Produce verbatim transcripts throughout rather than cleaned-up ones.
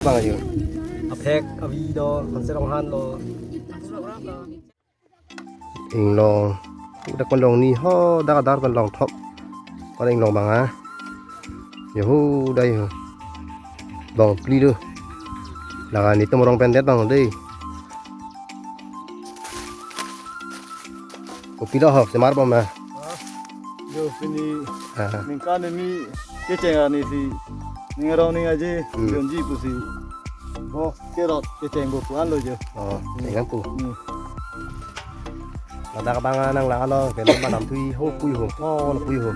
Bang ayo. Aphek avi do, hanse rong han lo. Inglong. Dak kon long ni ho, dak adar kon long thop. Kon inglong bang a. Yo ho, dai ho. Bang pli do. Laga netum arong pen det bang dei. Kopilo ho, semar bom na. Ah, yo, pini Ah. ningkan ni kecheng ani si, ning arong ning aje, Hmm. jonji pusi. Bo, kerot, kecheng bo puan lo jo. Oh, Hmm. dengan pu. Hmm. Ladak bang nang lang alo, ke non bang nam thui ho pui ho, ho lo pui ho.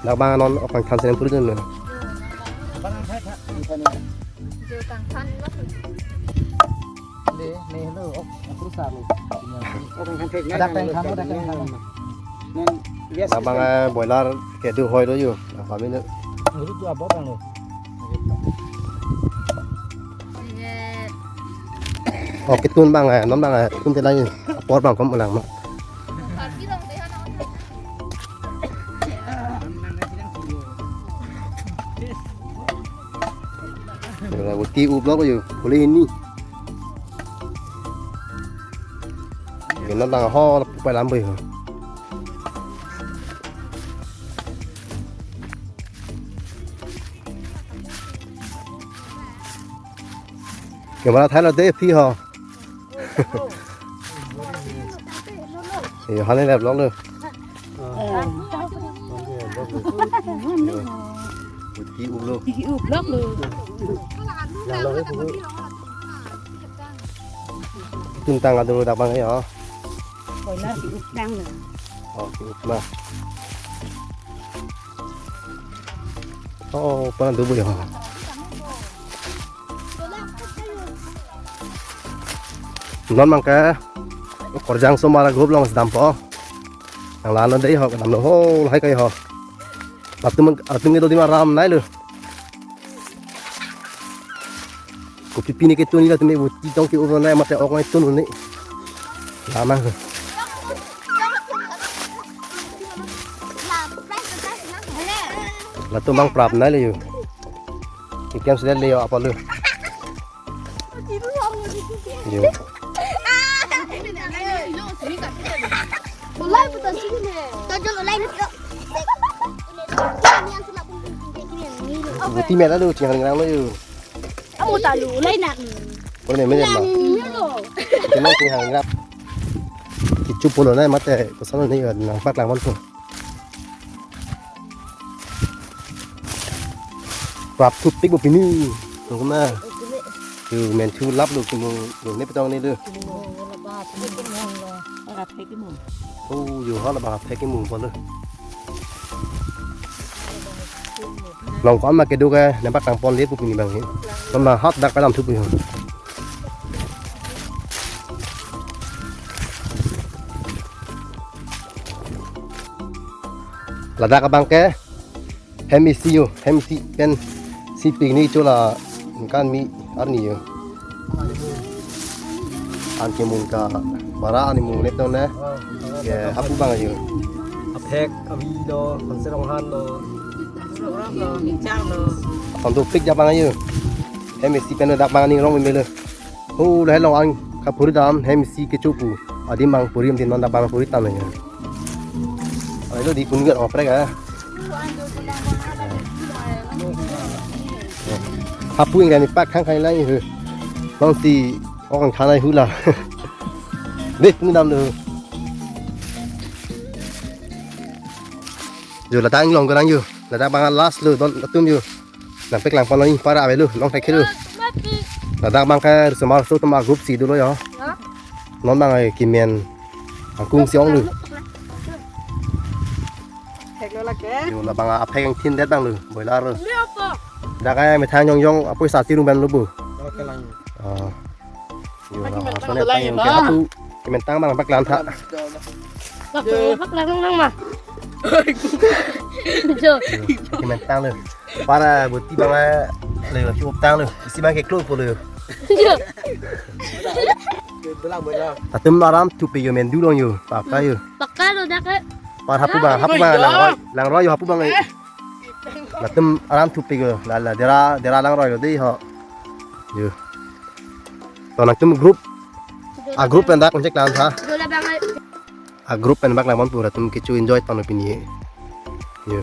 Dak bang non ok pangthan senang puri dun. Jo kangthan lo. Dak bang, eh, boiler kedo hoi do yo. Apa mina? Ngurut tu abot ang lo. Oke, tun bang, eh, non bang, eh, tun te lagi. Apor bang kom ulang ma. Uti up lo yo, boleh ini. Kena tang ho, pai lam bai ho. Camera thai lo de phi ho. Yo, hane lep lo lo. Uti up lo. Uti up lo lo. Tung tang adu dak bang yo. Boiler ki-up tang lo. Oh, ki-up na. Oh, pernah dulu ya. Non bang ke, Karjang Somar a-group along sedam po. Nang lalo dei ho, kedam lo ho, lahai kai ho. Latum, latum kedo adim aram nai lo. Kopi pini ketun ni latum e buti tong ke-up nai mate ok nai tun ni. Lama. Latum bang prap nai lo yo. Ikem sudah le yo apa lo. Yo. Buti mela lo, chinghang nang lo yo. Amo ta lo, lai nak. Pone mela ma. Kenang chinghang nang. Kichu pulo na mate, koson ni nang paklang mon ko. Prap thupik bo pini. Tungna. Tu men thu lap lo kimu lo ne petong ni lo. Oh, yo hala bang aphek kimu bo lo. Long ko ama kedo ke, nampak tangpon le pu pini bang he. Tama hat dak kalam thupi ho. Ladak abang ke hem isi yo, hem isi pen si picnic chola kan mi arni yo. An ke mung ka bara ani mung le tong na. Ke hapu bang yo. Aphek avi lo, hanse rong han lo. Hanse rong lo, ningchang lo. Hanse pik ja bang yo. Hem isi pen dak bang ani rong melo. Ho, lahai long ang kapuri dam, hem isi kecho pu. Adim bang puri, adim non dak bang puri tam ya. Ai lo di kun gat oprek ah. Hapu ingkani pak khang khai lang he. Long si ong khanai hula. Deh, pung dam lo. Yo, ladak inglong garang yo. Ladak bang last lo, don atum yo. Nang peklang pon lo ni para ave lo, long thek lo. Ladak bang ke Somar aso atum a-group si dolo yo. Non bang ai kimen. Angkung si ong lo. Thek lo lake. Yo, la bang aphek angthin det bang lo, boiler lo. Ini apa? Dak ai methang yong yong apoi sa tirung ban lo bu. Oke lang. Ah. Yo, la bang asone tang yong ke hapu. Kimen tang bang paklang tha. Pak, pak lang lang ma. Jo. Yo, kimen tang lo. Para buti bang le lo ki-up tang lo. Isi bang ke klo po lo. Jo. Atum aram thupi yo men dulong yo. Paka yo. Paka lo dak ke. Para hapu bang, hapu bang lang roi, lang roi yo hapu bang. Latum aram thupik lo, la la dera dera lang roi lo dei ho. Yo. To nangtum group, a group pen dak unjek lan tha. Dola bang A group pen bak lang bon pura tum kecho enjoy tanglo pini. Yo.